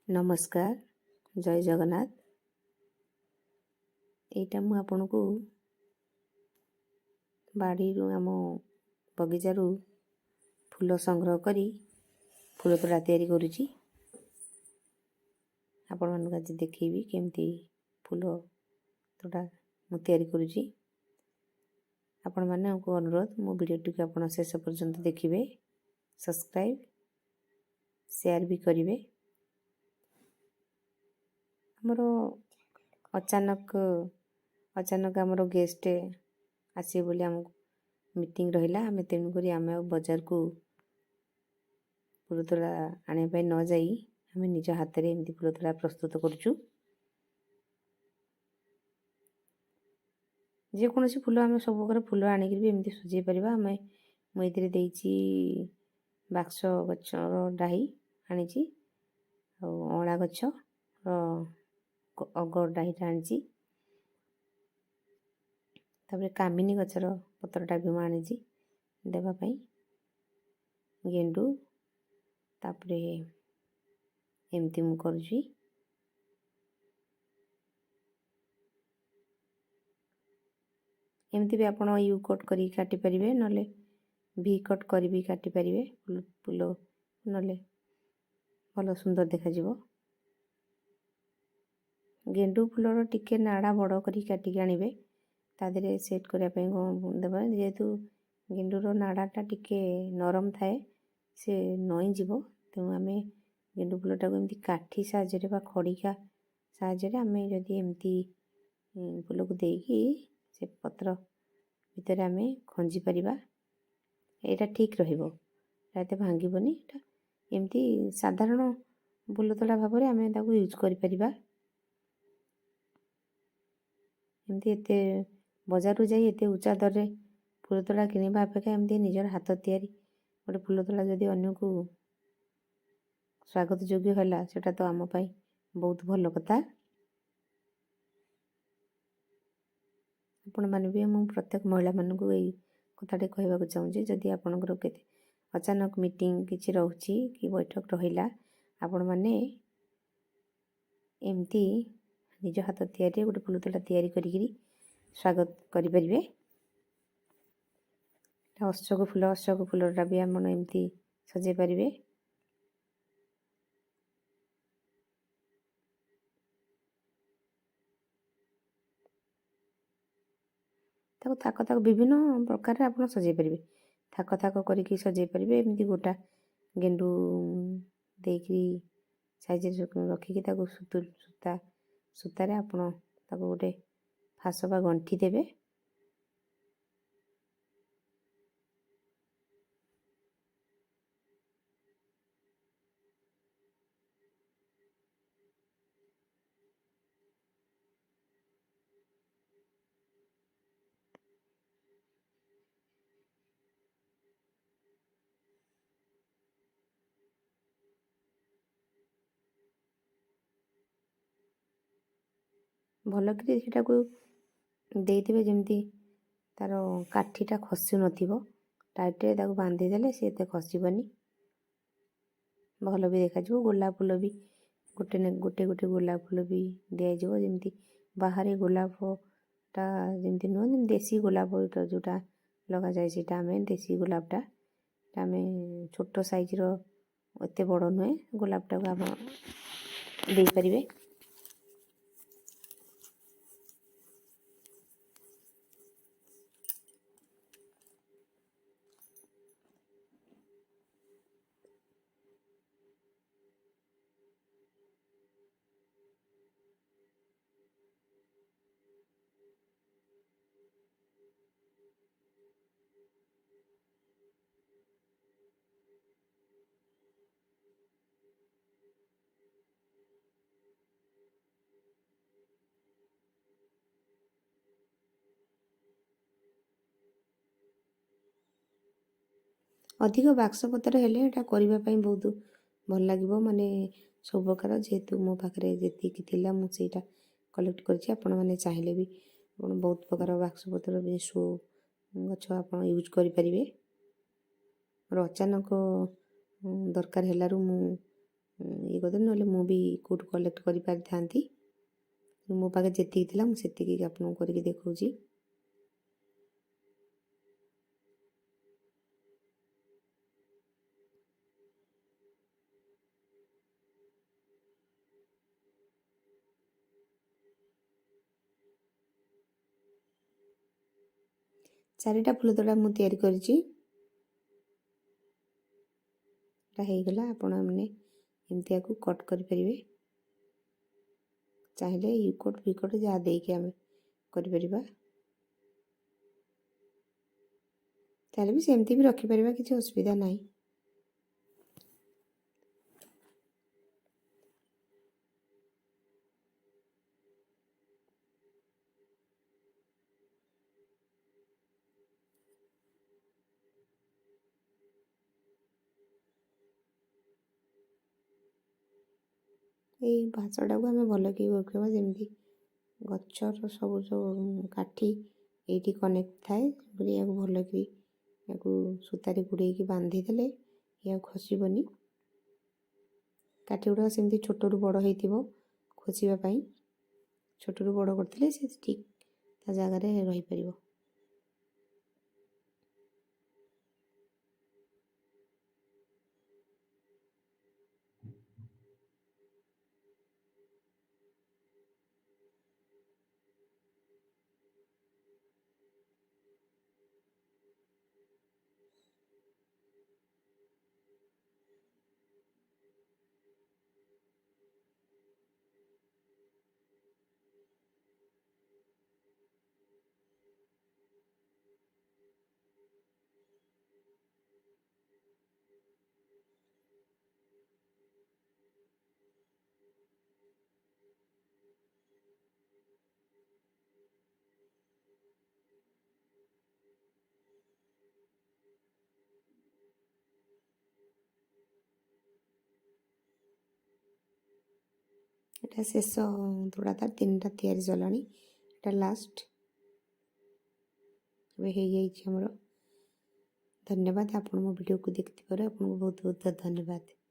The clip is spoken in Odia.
ନମସ୍କାର, ଜୟ ଜଗନ୍ନାଥ। ଏଇଟା ମୁଁ ଆପଣଙ୍କୁ ବାଡ଼ିରୁ, ଆମ ବଗିଚାରୁ ଫୁଲ ସଂଗ୍ରହ କରି ଫୁଲ ତୋଡ଼ା ତିଆରି କରୁଛି। ଆପଣମାନଙ୍କୁ ଆଜି ଦେଖେଇବି କେମିତି ଫୁଲ ତୋଡ଼ା ମୁଁ ତିଆରି କରୁଛି। ଆପଣମାନଙ୍କୁ ଅନୁରୋଧ, ମୋ ଭିଡ଼ିଓଟିକୁ ଆପଣ ଶେଷ ପର୍ଯ୍ୟନ୍ତ ଦେଖିବେ, ସବସ୍କ୍ରାଇବ୍, ସେୟାର ବି କରିବେ। ଆମର ଅଚାନକ ଅଚାନକ ଆମର ଗେଷ୍ଟ ଆସିବେ ବୋଲି ଆମକୁ ମିଟିଂ ରହିଲା। ଆମେ ତେଣୁକରି ଆମେ ଆଉ ବଜାରକୁ ଫୁଲତୋଡ଼ା ଆଣିବା ପାଇଁ ନ ଯାଇ ଆମେ ନିଜ ହାତରେ ଏମିତି ଫୁଲତୋଡ଼ା ପ୍ରସ୍ତୁତ କରୁଛୁ। ଯେକୌଣସି ଫୁଲ, ଆମେ ସବୁ ପ୍ରକାର ଫୁଲ ଆଣିକରି ବି ଏମିତି ସଜେଇ ପାରିବା ଆମେ। ମୁଁ ଏଥିରେ ଦେଇଛି ବାକ୍ସ ଗଛର ଡାହି ଆଣିଛି, ଆଉ ଅଁଳା ଗଛର ଅଗ ଡାହିଟା ଆଣିଛି, ତାପରେ କାମିନୀ ଗଛର ପତ୍ରଟା ବି ମୁଁ ଆଣିଛି ଦେବା ପାଇଁ, ଗେଣ୍ଡୁ। ତାପରେ ଏମିତି ମୁଁ କରୁଛି। ଏମିତି ବି ଆପଣ you cut କରିକି କାଟିପାରିବେ, ନହେଲେ ଭି କଟ୍ କରି ବି କାଟିପାରିବେ ଫୁଲ, ନହେଲେ ଭଲ ସୁନ୍ଦର ଦେଖାଯିବ। ଗେଣ୍ଡୁ ଫୁଲର ଟିକେ ନାଡ଼ା ବଡ଼ କରିକି କାଟିକି ଆଣିବେ, ତା ଦେହରେ ସେଟ୍ କରିବା ପାଇଁ ଦେବା। ଯେହେତୁ ଗେଣ୍ଡୁର ନାଡ଼ାଟା ଟିକେ ନରମ ଥାଏ, ସେ ନଇଁଯିବ। ତେଣୁ ଆମେ ଗେଣ୍ଡୁ ଫୁଲଟାକୁ ଏମିତି କାଠି ସାହାଯ୍ୟରେ ବା ଖଡ଼ିକା ସାହାଯ୍ୟରେ ଆମେ ଯଦି ଏମିତି ଫୁଲକୁ ଦେଇକି ସେ ପତ୍ର ଭିତରେ ଆମେ ଖଞ୍ଜି ପାରିବା, ଏଇଟା ଠିକ୍ ରହିବ, ଏଇଟା ଏତେ ଭାଙ୍ଗିବନି। ଏଇଟା ଏମିତି ସାଧାରଣ ଫୁଲତୋଡ଼ା ଭାବରେ ଆମେ ତାକୁ ୟୁଜ୍ କରିପାରିବା। ଏମିତି ଏତେ ବଜାରକୁ ଯାଇ ଏତେ ଉଚ୍ଚା ଦରରେ ଫୁଲତୋଡ଼ା କିଣିବା ଅପେକ୍ଷା ଏମିତି ନିଜର ହାତ ତିଆରି ଗୋଟେ ଫୁଲତୋଡ଼ା ଯଦି ଅନ୍ୟକୁ ସ୍ୱାଗତ ଯୋଗ୍ୟ ହେଲା, ସେଇଟା ତ ଆମ ପାଇଁ ବହୁତ ଭଲ କଥା। ଆପଣମାନେ ବି, ମୁଁ ପ୍ରତ୍ୟେକ ମହିଳାମାନଙ୍କୁ ଏଇ କଥାଟି କହିବାକୁ ଚାହୁଁଛି, ଯଦି ଆପଣଙ୍କର କେତେ ଅଚାନକ ମିଟିଂ କିଛି ରହୁଛି କି ବୈଠକ ରହିଲା, ଆପଣମାନେ ଏମିତି ନିଜ ହାତ ତିଆରିରେ ଗୋଟେ ଫୁଲତୋଡ଼ା ତିଆରି କରିକିରି ସ୍ୱାଗତ କରିପାରିବେ। ଅଶୋକ ଫୁଲ, ଅଶୋକ ଫୁଲଟା ବି ଆପଣ ଏମିତି ସଜେଇ ପାରିବେ। ତାକୁ ଥାକ ଥାକ ବିଭିନ୍ନ ପ୍ରକାରରେ ଆପଣ ସଜେଇ ପାରିବେ। ଥାକ ଥାକ କରିକି ସଜେଇ ପାରିବେ, ଏମିତି ଗୋଟା ଗେଣ୍ଡୁ ଦେଇକିରି ସାଇଜରେ ରଖିକି ତାକୁ ସୂତାରେ ଆପଣ ତାକୁ ଗୋଟେ ଫାସ ବା ଗଣ୍ଠି ଦେବେ। ଭଲକିରି ସେଇଟାକୁ ଦେଇଥିବେ, ଯେମିତି ତା'ର କାଠିଟା ଖସୁନଥିବ। ଟାଇଟ୍ରେ ତାକୁ ବାନ୍ଧିଦେଲେ ସେ ଏତେ ଖସିବନି, ଭଲ ବି ଦେଖାଯିବ। ଗୋଲାପ ଫୁଲ ବି ଗୋଟେ ଗୋଟେ ଗୋଟେ ଗୋଲାପ ଫୁଲ ବି ଦିଆଯିବ। ଯେମିତି ବାହାରେ ଗୋଲାପଟା ଯେମିତି ନୁହଁ, ଯେମିତି ଦେଶୀ ଗୋଲାପ ଯେଉଁଟା ଲଗାଯାଏ, ସେଇଟା ଆମେ ଦେଶୀ ଗୋଲାପଟା ଆମେ ଛୋଟ ସାଇଜ୍ର, ଏତେ ବଡ଼ ନୁହେଁ, ଗୋଲାପଟାକୁ ଆପଣ ଦେଇପାରିବେ। ଅଧିକ ବାକ୍ସ ପତ୍ର ହେଲେ ଏଇଟା କରିବା ପାଇଁ ବହୁତ ଭଲ ଲାଗିବ। ମାନେ ସବୁ ପ୍ରକାର, ଯେହେତୁ ମୋ ପାଖରେ ଯେତିକି ଥିଲା ମୁଁ ସେଇଟା କଲେକ୍ଟ କରିଛି। ଆପଣମାନେ ଚାହିଁଲେ ବି ଆପଣ ବହୁତ ପ୍ରକାର ବାକ୍ସ ପତ୍ର ବି ଶୋ ଗଛ ଆପଣ ୟୁଜ୍ କରିପାରିବେ। ମୋର ଅଚାନକ ଦରକାର ହେଲାରୁ ମୁଁ ଇଏ କରିଦେଲି, ନହେଲେ ମୁଁ ବି କେଉଁଠୁ କଲେକ୍ଟ କରିପାରିଥାନ୍ତି। ମୋ ପାଖରେ ଯେତିକି ଥିଲା ମୁଁ ସେତିକି ଆପଣଙ୍କୁ କରିକି ଦେଖାଉଛି। 4ଟା ଫୁଲତୋଡ଼ା ମୁଁ ତିଆରି କରିଛି। ଏଇଟା ହେଇଗଲା। ଆପଣମାନେ ଏମିତି ଆକୁ କଟ୍ କରିପାରିବେ, ଚାହିଁଲେ you cut V cut ଯାହା ଦେଇକି ଆମେ କରିପାରିବା। ତାହେଲେ ବି ସେମିତି ବି ରଖିପାରିବା, କିଛି ଅସୁବିଧା ନାହିଁ। ଏଇ ଭାସଟାକୁ ଆମେ ଭଲକି ରଖିବା, ଯେମିତି ଗଛର ସବୁ ଯେଉଁ କାଠି ଏଇଠି କନେକ୍ଟ ଥାଏ, ବୋଲି ଏହାକୁ ଭଲକି ୟାକୁ ସୂତାରେ ଗୁଡ଼େଇକି ବାନ୍ଧିଦେଲେ ଏହା ଖସିବନି। କାଠି ଗୁଡ଼ାକ ସେମିତି ଛୋଟରୁ ବଡ଼ ହେଇଥିବ, ଖସିବା ପାଇଁ ଛୋଟରୁ ବଡ଼ କରିଥିଲେ ସେ ଠିକ୍ ତା ଜାଗାରେ ରହିପାରିବ। ଏଇଟା ଶେଷ ତୋଡ଼ା, ତାର 3ଟା ତିଆରି ସରିଲାଣି, ଏଇଟା ଲାଷ୍ଟ ଏବେ ହେଇଯାଇଛି ଆମର। ଧନ୍ୟବାଦ, ଆପଣ ମୋ ଭିଡ଼ିଓକୁ ଦେଖିଥିବାରୁ ଆପଣଙ୍କୁ ବହୁତ ବହୁତ ଧନ୍ୟବାଦ।